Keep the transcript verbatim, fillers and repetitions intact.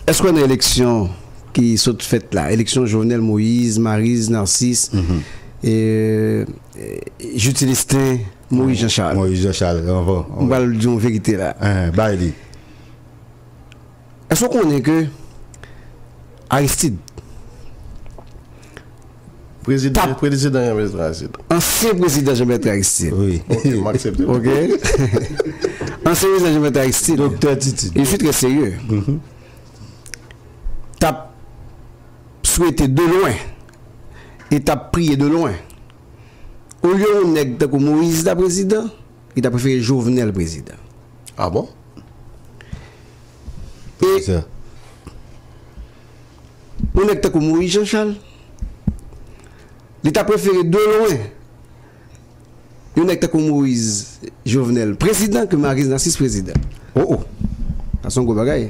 Èske w nan eleksyon ki sot fèt la? Eleksyon Jovenel Moïse, Maryse Narcisse, e, e, Jude Célestin, Moïse Jean Charles. Moïse Jean Charles, anvan. M pral di yon verite la. Hein, bay li. Èske w konnen ke Aristide, Prezidan, Tap- prezidan Jean Bertrand Aristide. Ansyen prezidan Jean Bertrand Aristide. Wi. Ok, m aksepte. Ok? Ansyen prezidan Jean Bertrand Aristide. Doktè Titid. Je suis très sérieux. T ap swete de lwen e t ap priye de lwen. Olye yon nèg tankou Moïse ta prezidan, li ta prefere Jovenel prezidan. Ah bon? E Sa. yon nèg tankou Moïse Jean Charles, li ta prefere de lwen yon nèg tankou Moïse Jovenel prezidan ke Maryse Narcisse prezidan. Oh, oh. Sa se yon gwo bagay.